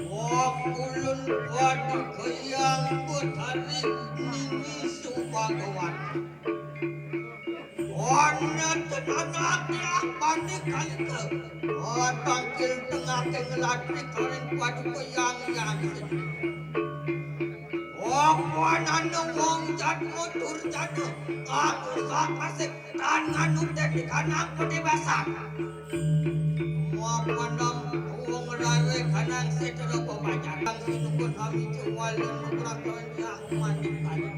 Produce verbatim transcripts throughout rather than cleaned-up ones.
Wakulun wadi kayang betari nini subagawan. Wana tenana tiak bani kalika. Tangkil tengah ke ngelatri karing paduka yang yang sini. Wakuanana wong jadma durjana. Aku sakasik. Tan nganu dadi kanang padiwasan. Mapanam wong rare kanang sedera pemajar. Kang sinukun hami cuwalen nugrakan yang manik kali.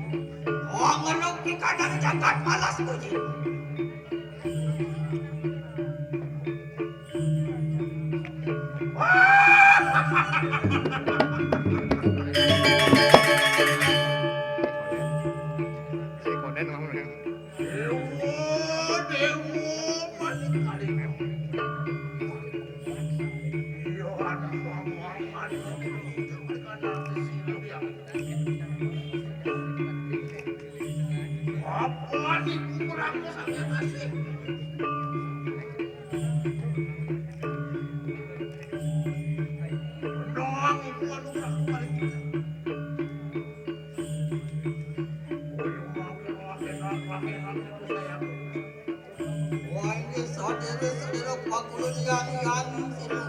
Wong ngeruki kanang jagat malas puji. Si Koden ngomong ya. Dewa, Dewa, manik kali. Iya, anak mama, anak mama, itu mereka nanti sini yang. Apa nih, kurang sangat asik. Doang itu anu kurang paling. Wah, ini saudara-saudara pakulun yang yang sini.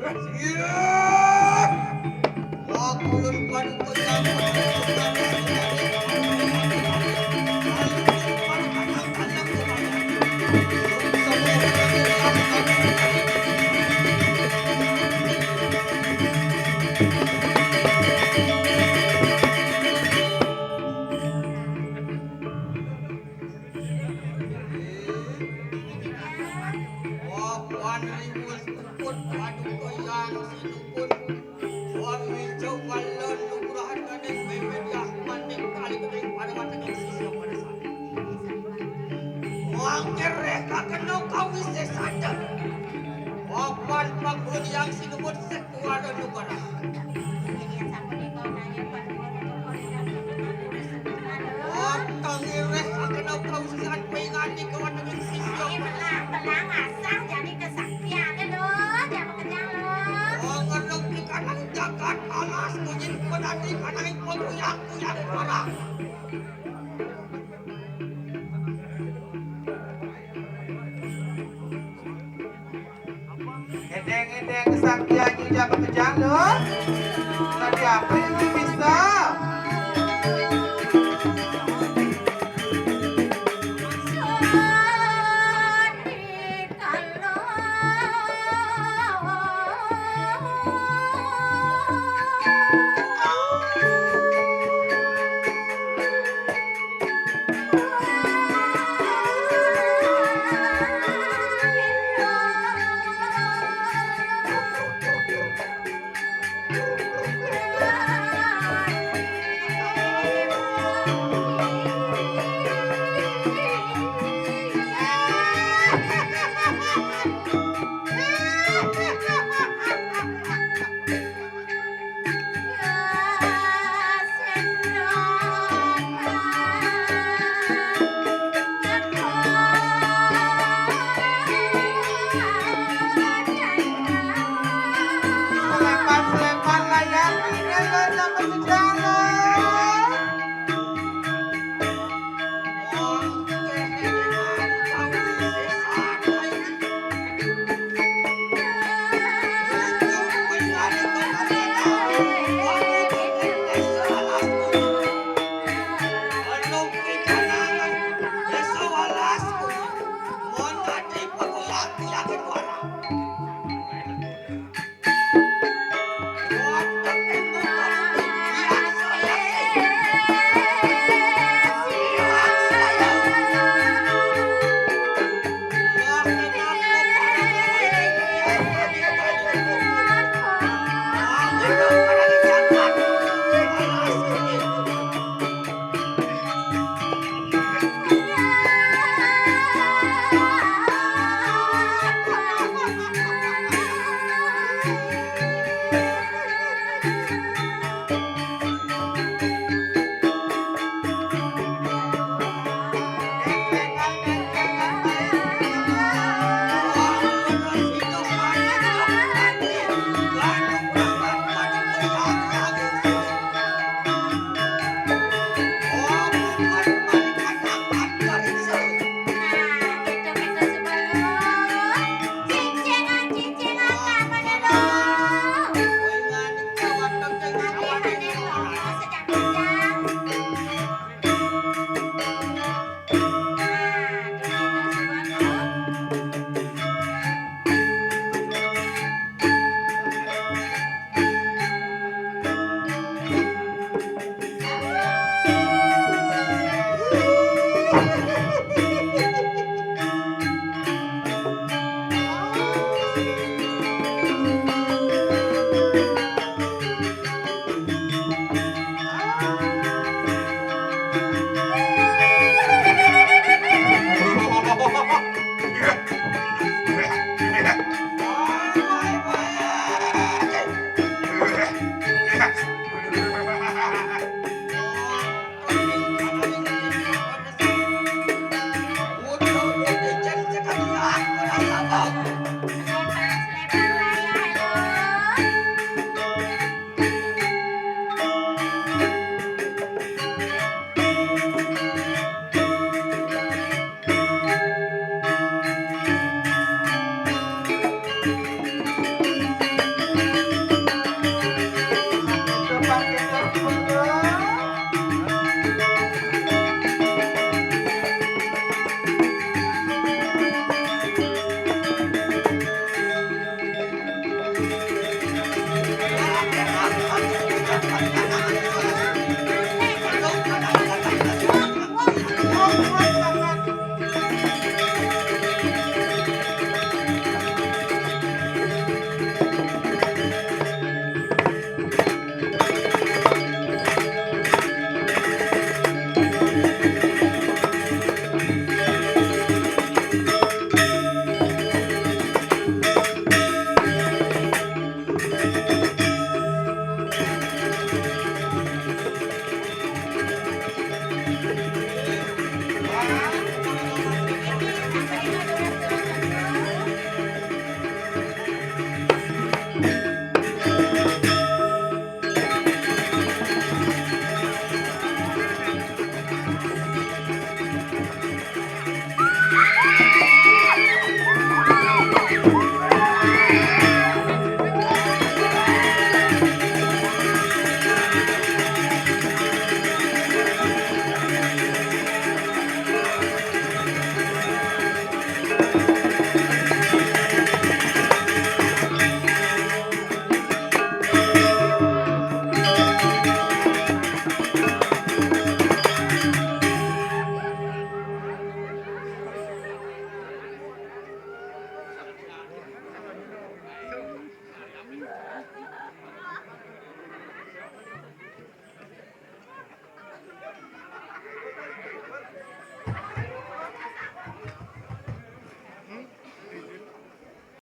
Wah, Puan Riwus Kukut, waduh, koyang sinukut. Wah, wijau balon nugrahan ganing Bebet Yah, manik kali ganing pada wateking sisya pada saat. Wah, kereh kakeno kawisesada. Wah, Puan Panggun yang sinukut sekuala nugrahan. Wah, kang ireh kakeno kawisesada pingani kawateking sisya pada saat. Belang-belang asah jadi kesaktian, lho, jangan kejang, lho. Oh, ngerti kanang jagat alas, kunyit penati kanang pemuyang-puyang barang. Edeng-edeng kesaktian nyujak kejang, lho. Tadi apa yang bisa?